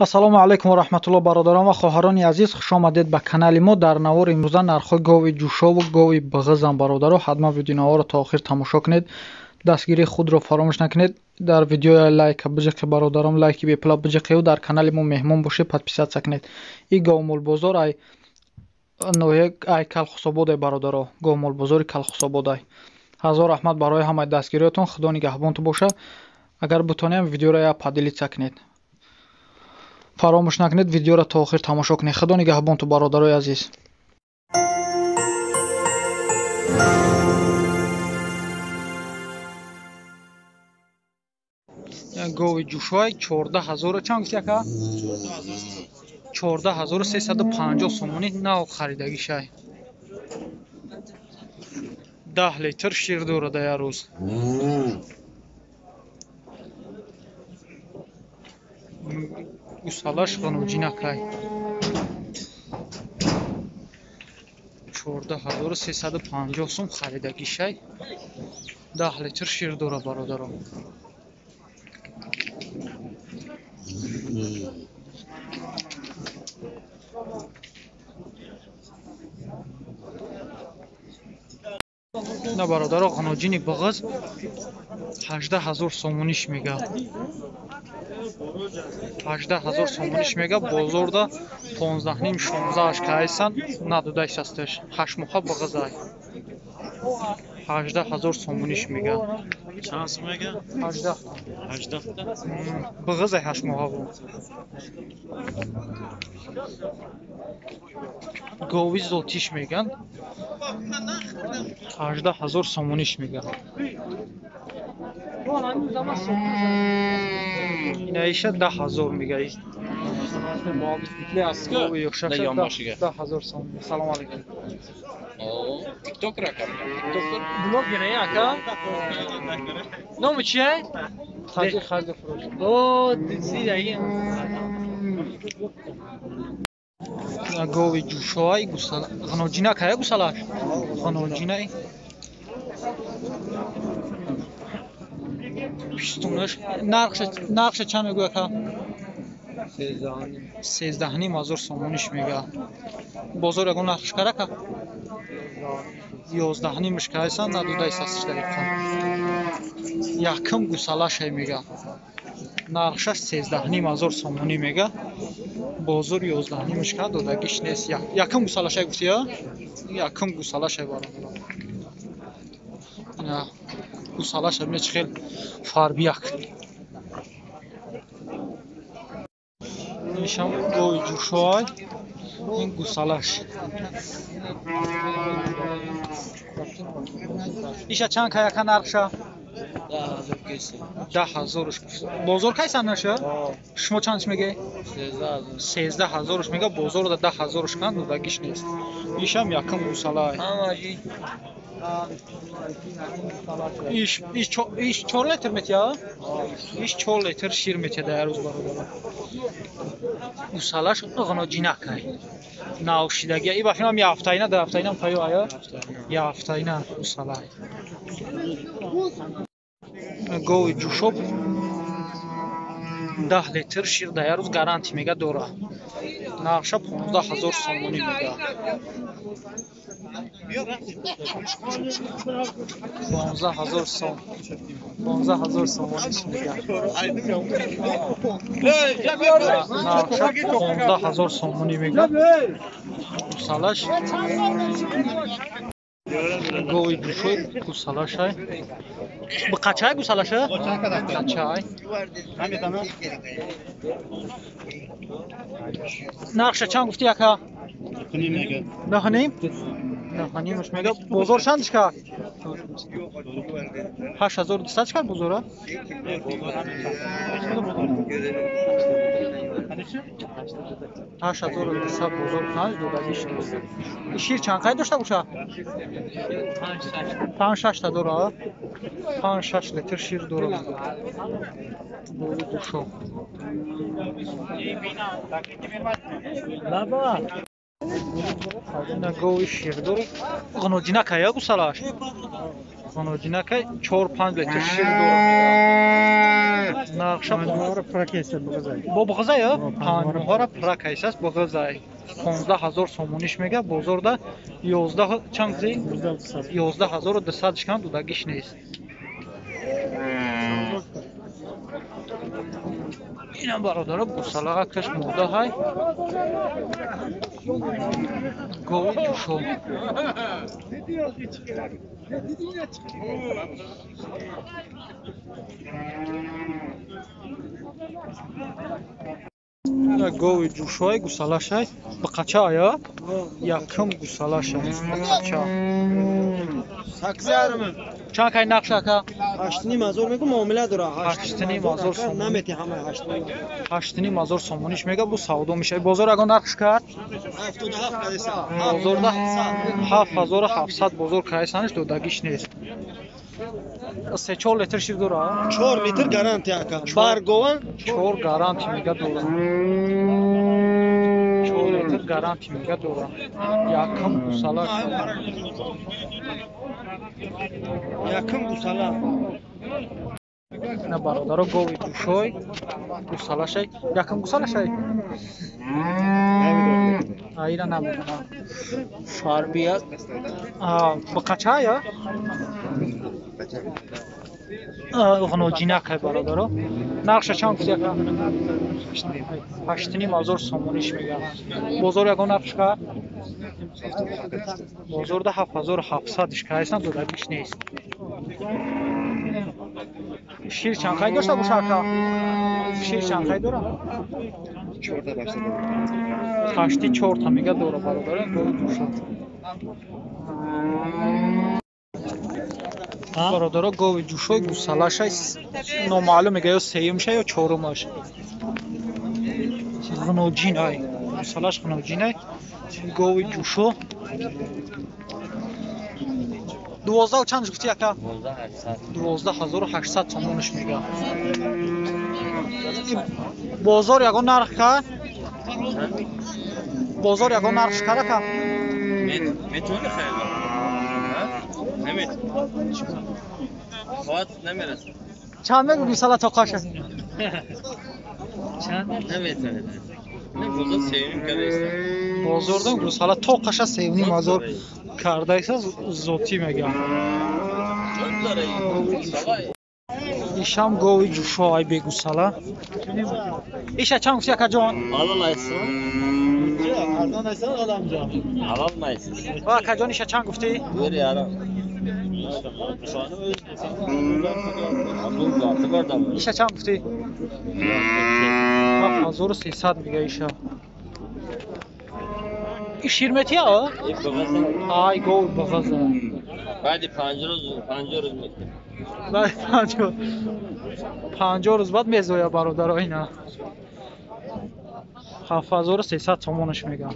Ассалому алайкум ва раҳматуллоҳ бародарон ва хоҳарони азиз, хуш омадед ба канали мо. Дар навор имрӯза нархҳои гови ҷӯшову гови бағизам бародаро. Ҳатман видеонаворро то охир тамошо кунед. Дастгирии худро фаромӯш накунед. Дар видеоя лайка биҷиқи бародарон, лайки бепула биҷиқию дар канали мо меҳмон бошед, подписаться кунед. И говмолбозор ай ноҳия ай Калхусободай бародаро, говмолбозори Калхусободай. Ҳазор раҳмат барои ҳамаи дастгириётон, худо нигаҳбонту боша. Агар бутонем видеоро я поделиться кунед. Фаромӯш накунед видеоро то охир тамошо кунед. Худо нигаҳбонту бародарои азиз. Гови ҷӯшои 14000 чанд гуфти ака? 14350 сомонӣ нав харидагишай. 10 литр шир дорад як рӯз. Гусалаш ғануҷинакай. 14350 сом харидагишай. 10 литр шир дорад бародаро. На бародаро, ғануҷини бағиз 18000 сомониш мега. 18000 сомониш мега. Бозорда 15,5 16 кайсан надодаиш асташ. 8 моҳа бағизай. 18000 сомониш мега. Чанд сом мега? 18. 18. Бағизай 8 моҳа бу. Гови зотиш меган. 18000 сомониш мега. Инаиша 10000 мега. 10000 сом. Салом алейкум. Тиктокер ака. Блогер ака. Номи чие? Хаҷи хаҷи фурӯш. О, дидаги. Гови ҷӯшои гусала. Ғаноҷина кая гусалаш? Ғаноҷинай. Пистунаш нархша чанд мегӯяд ака? 13,5 ҳазор сомониш мега. Бозор ягон нархш карака? 11,5 кайсан надодаи састиш дақиқа. Якум гусалашай мега. Нархшаш 13,5 ҳазор сомонӣ мега. Бозор 11,5 ка додагиш нест. Якум гусалашай гуфти я? Якум гусалашай бародаро. Ина гусалаша бинед чӣ хел фарбияк. Ишам гови ҷӯшой, ин гусалаш. Иша чанд каяка нархша? 10000. Бозор кайсан наша? Шумо чандш меге? 13000 мега. Бозор да 10000 кан додагиш нест. Ишам якум гусалай. Иш иш 4 литр метия? Иш 4 литр шир метия дар рӯз бародаро. Гусалаш ғаноҷинакай. Навшидаги. И бафинам я ҳафтаина, да ҳафтаина тайё ая? Я ҳафтаина гусалай. Гови ҷӯшоб 10 литр шир дар як рӯз гарантӣ мега дора. Нархша 15000 сомонӣ мега. 15000 сом. 15000 сомониш мега. Нархша 15000 сомонӣ мега. Гусалаш гови ҷӯшои гусалашай. Бу қачай гусалаша? Қачай. Нархша чанд гуфти ака? 9,5? 9,5 мега. Бозор чандиш кард? 8200 кард бозора? 8200 бозор панҷ додагиш нест. Шир чанд қай дошта боша? 5-6 та дора? 5-6 литр шир дора. Гови ҷӯшо. Гови ширдор ғаноҷинакай я гусалаш? Ғаноҷинакай 4-5 литр шир дора мега. Нархша бо буғзай, панҷмоҳара пурра кайсаст буғзай. 15 ҳазор сомониш мега, бозорда 11 чанд зи? 11200 шкан додагиш нест. Инам бародаро гусалаға каш мода ҳай. Гови ҷушо. Гови ҷушои гусалашай бақача ая? Якум гусалашай бақача. Чанд кай нақш ака? 8.5 ҳазор мегӯ муомила дора. 8.5 ҳазор сомон. Намети ҳама 8.5. 8.5 ҳазор сомониш мега, бу савдо мешавад. Бозор ягон нархш кард? 77 кадеса. Бозорда 7700 бозор кайсаниш додагиш нест. 3-4 литр шир дора? 4 литр гарантия ака. Баргован 4 гарантия мега дора. 4 литр гарантия мега дора. Якум гусала. Якум гусала. На бародаро гови ҷушой гусалашай. Якум гусалашай? Аира намедонам. Фарбия. Бақачая? Ғноҷинакай бародаро. Нархша чанд гуфти ака? 8.5 ҳазор сомониш мега. Бозор ягон нархш кард? Бозорда 7700 кайсан додагиш нест. Шир чанд қай дошта боша ака? Шир чанд қай дора? 8-4 мега дора бародарон, гови ҷушо. Бародаро гови ҷушои гусалашай номаълум мега ё сеюмша ё чорумаш. Ғноҷин ай. Гусалаш ғноҷин ай. Гови ҷушо. 12 чанд гуфти ака? 12800 сомониш мега. Бозор ягон нарх кард? Бозор ягон нарх кард ака? Метавонӣ харид? Наметавонӣ. Соат намерасад. Чанд мегӯ гусала тоқаша? Чанд наметавонӣ. Не, бозор 3.5 карда иста. Бозорда гусала тоқаша 3.5 ҳазор карда иста зотӣ мега. Ишам гови ҷушо ай бегусала. Иша чанд гуфти акаҷон? Ҳалол айсан. Арзон айсан одамҷон. Ҳалол майсиз. Ва акаҷон иша чанд гуфтӣ? Бери арам. Иша чанд гуфтӣ? 7300 мега иша. И ширметия? Ай гови бағаза. Баъди 5 рӯз, 50 рӯз метем. Баъди 50 рӯз баъд мезоя бародаро ина. 7300 сомонаш мегам.